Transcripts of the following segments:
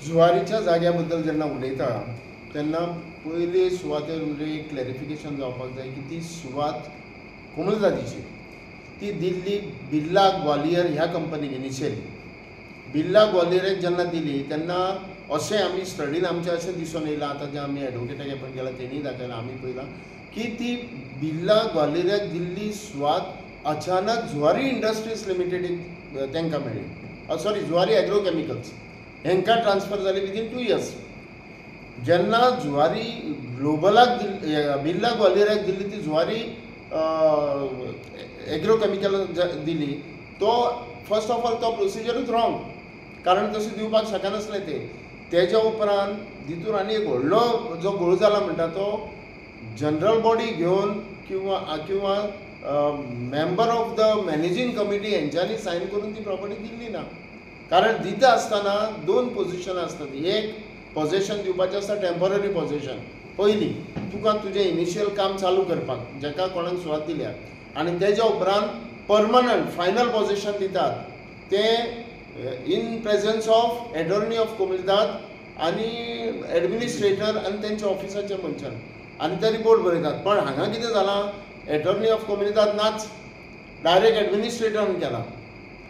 जुवारीच्या जाग्या बद्दल जेन्ना उलयता तेन्ना पयली सुवातेर म्हणजे एक क्लॅरिफिकेशन जावपाक जाय की ती सुवात कोमुनिदादीची, ती दिल्ली बिर्ला ग्वालियर ह्या कंपनीक. इनिशियली बिर्ला ग्वालियराक जेन्ना दिली तेन्ना अशें आमी स्टडीन आमचें अशें दिसून येयलां, आतां जें आमी एडवोकेटाक एपॉयंट केला तेणीय दाखयलां, आमी पळयलां की ती बिर्ला ग्वालियराक दिल्ली सुवात अचानक जुवारी इंडस्ट्रीज लिमिटेडीक तांकां मेळ्ळी, सॉरी जुवारी एग्रो केमिकल्स हेंकां ट्रान्सफर जाली विदीन 2 इयर्स. जेन्ना जुवारी ग्लोबलाक दिल्ली, बिर्ला ग्वालियराक दिल्ली ती जुवारी एग्रो केमिकल दिली, तो फर्स्ट ऑफ ऑल तो प्रोसिजरूच रॉंग, कारण तशें दिवपाक शकनासले ते. तेज्या उपरांत तितून आनी एक व्हडलो जो गोळ जाला म्हणटा तो जनरल बॉडी घेवन किंवा किंवा member of the managing committee हेंच्यांनी सायन करून ती प्रॉपर्टी दिल्ली ना. कारण दिता आसतना 2 पोजिशन आसतात, एक पोजेशन दिवपाचें आसता टेम्पररी पोजेशन, पयली तुका तुजें इनिशियल काम चालू करपाक जाका कोणाक सुवात दिल्या, आनी तेज्या उपरांत परमनंट फायनल पोजेशन दितात तें in presence of attorney of Comunidade आनी एडमिनिस्ट्रेटर आनी तेंच्या ऑफिसाच्या मनशान, आनी ते रिपोर्ट बरयतात. पण हांगा कितें जालां, एटॉर्नी ऑफ कोमुनिदाद नाच, डायरेक्ट एडमिनिस्ट्रेटरान केला.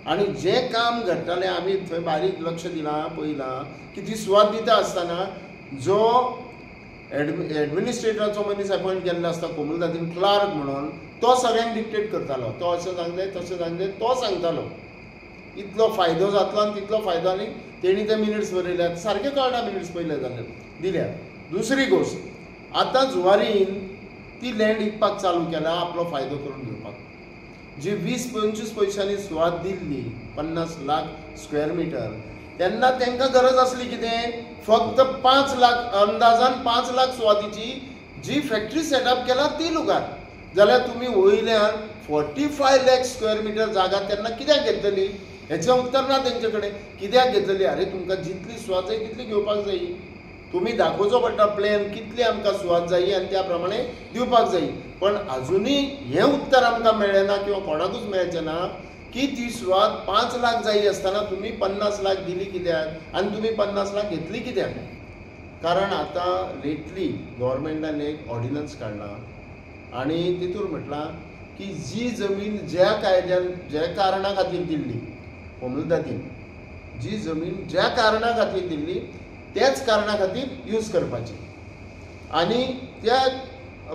आनी जें काम घडटालें आमी थंय बारीक लक्ष दिलां, पळयलां की ती सुवात दिता आसतना जो एडमिनिस्ट्रेटराचो मनीस अपॉयंट केल्लो आसता कोमुनिदादीन क्लार्क म्हणून, तो सगळ्यांक डिक्टेट करतालो, तो अशें सांगले तशें सांगले, तो सांगतालो इतलो फायदो जातलो आनी तितलो फायदो, आनी तेणी ते मिनिट्स बरयल्यात, सारके कळटा मिनिट्स पयले जाल्यार दिल्या. दुसरी गोश्ट, आतां जुवारीन ती लँड विकपाक चालू केला आपलो फायदो करून घेवपाक. जी 20-25 पयशांनी सुवात दिल्ली 50 लाख स्क्वेअर मिटर, तेन्ना तांकां गरज आसली कितें, फक्त 5 लाख अंदाजान 5 लाख सुवातीची जी फॅक्टरी सेटअप केला ती लुगार, जाल्यार तुमी वयल्यान 45 लाख स्क्वेअर मिटर जागा तेन्ना कित्याक घेतली हेचें उत्तर ना तेंचे कडेन. कित्याक घेतली, अरे तुमकां जितली सुवात जाय तितली घेवपाक जाय, तुमी दाखोवचो पडटा प्लॅन कितली आमकां सुवात जाय आनी त्या प्रमाणे दिवपाक जाय. पण अजुनूय हें उत्तर आमकां मेळ्ळें ना किंवा कोणाकूच मेळचें ना की ती सुवात 5 लाख जाय आसतना तुमी 50 लाख दिली कित्याक आनी तुमी 50 लाख घेतली कित्याक. कारण आतां लेटली गव्हर्मेंटान एक ऑर्डिनन्स काडला आनी तितूर म्हटलां की जी जमीन ज्या कायद्यान ज्या कारणा खातीर दिल्ली कोमुनिदादीन, जी जमीन ज्या कारणा खातीर दिल्ली त्याच कारणा खातीर यूज करपाची, आनी त्या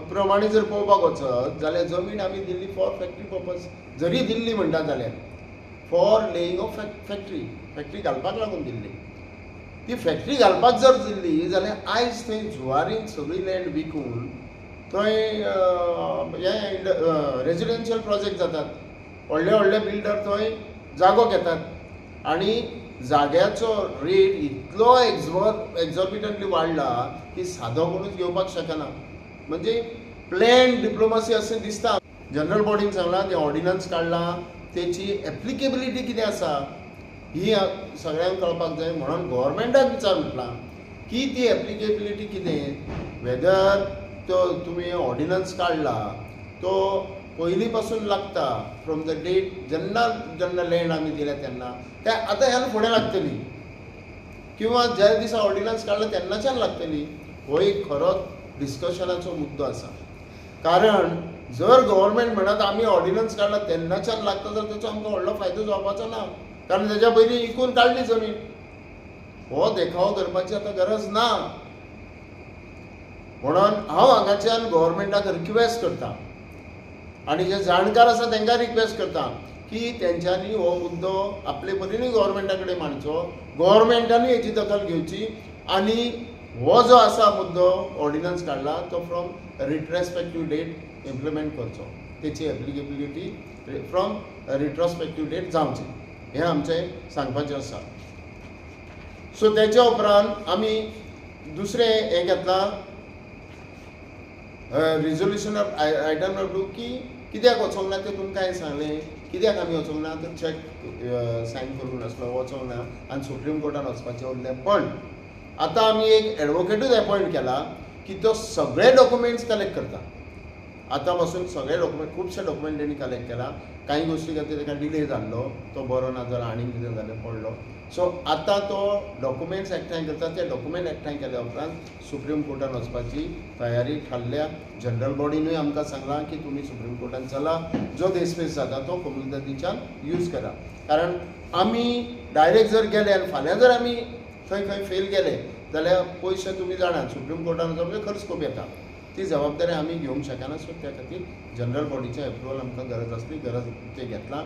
प्रमाणे जर पळोवपाक वचत जाल्यार जमीन आमी दिल्ली फॉर फॅक्टरी पर्पज जरी दिल्ली म्हणटा जाल्यार for laying of factory, factory घालपाक लागून दिल्ली. ती फॅक्टरी घालपाक जर दिल्ली जाल्यार आयज थंय जुवारीन सगळी लँड विकून थंय हे रेजिडेन्शियल प्रोजेक्ट जातात, व्हडले व्हडले बिल्डर थंय जागो घेतात आनी जाग्याचो रेट इतलो एक्झॉर्बिटंटली वाडला की सादो कोणूच घेवपाक शकना. म्हणजे प्लॅन डिप्लोमसी अशें दिसता. जनरल बॉडीन सांगलां तें ऑर्डिनन्स काडलां तेची एप्लिकेबिलिटी कितें आसा ही सगळ्यांक कळपाक जाय. म्हणून गव्हर्मेंटाक विचार म्हटलां की ती एप्लिकेबिलिटी कितें, वेदर तो तुमी ऑर्डिनन्स काडला तो पयलीं पासून लागता फ्रॉम the date जेन्ना जेन्ना लँड आमी दिल्या तेन्ना, काय आतां ह्यान फुडें लागतली किंवा ज्या दिसा ऑर्डिनन्स काडला तेन्नाच्यान लागतली, हो एक खरोच डिस्कशनाचो मुद्दो आसा. कारण जर गव्हर्मेंट म्हणत आमी ऑर्डिनन्स काडला तेन्नाच्यान लागता जाल्यार ताचो आमकां व्हडलो फायदो जावपाचो ना, कारण तेज्या पयलीं विकून काडली जमीन. हो देखावो करपाची आतां गरज ना. म्हणून हांव हांगाच्यान गव्हर्मेंटाक रिक्वेस्ट करता आनी जे जाणकार आसा तांकां रिक्वेस्ट करता की तेंच्यांनी हो मुद्दो आपले परीनूय गव्हर्मेंटा कडेन मांडचो, गव्हर्मेंटानूय हेची दखल घेवची आनी हो जो आसा मुद्दो ऑर्डिनन्स काडला तो फ्रॉम रिट्रोस्पेक्टीव डेट इम्प्लिमेंट करचो, तेची एप्लिकेबिलिटी फ्रॉम रिट्रोस्पेक्टीव डेट जावची, हें आमचें सांगपाचें आसा. सो तेच्या उपरांत आमी दुसरें हें घेतलां रिजोल्युशन ऑफ आयटम नंबर 2 की कित्याक वचोंक ना तें तुमकां हांवें सांगलें, कित्याक आमी वचोंक ना तर चॅक सायन करूंक नासलो, वचोंक ना आनी सुप्रीम कोर्टान वचपाचें उरलें. पण आतां आमी एक एडवोकेटूच एपॉयंट केला की तो सगळे डॉक्युमेंट्स कलेक्ट करता. आतां पासून सगळे डॉक्युमेंट, खुबशे डॉक्युमेंट तेणी कलेक्ट केला. कांय गोश्टी खातीर ताका डिले जाल्लो, तो बरो ना जाल्यार आनीक कितें जालें पडलो. सो आतां तो डॉक्युमेंट्स एकठांय करता. ते डॉक्युमेंट एकठांय केल्या उपरांत सुप्रीम कोर्टान वचपाची तयारी थारल्या. जनरल बॉडीनूय आमकां सांगलां की तुमी सुप्रीम कोर्टान चला, जो देसपेस जाता तो कोमुनिदादीच्यान यूज करा. कारण आमी डायरेक्ट जर गेले आनी फाल्यां जर आमी थंय खंय फेल गेले जाल्यार पयशे तुमी जाणात सुप्रीम कोर्टान वचप म्हणजे खर्च खूब येता, ती जबाबदारी आमी घेवंक शकना. सो त्या खातीर जनरल बॉडीचें एप्रुवल आमकां गरज आसली, गरज तें घेतलां.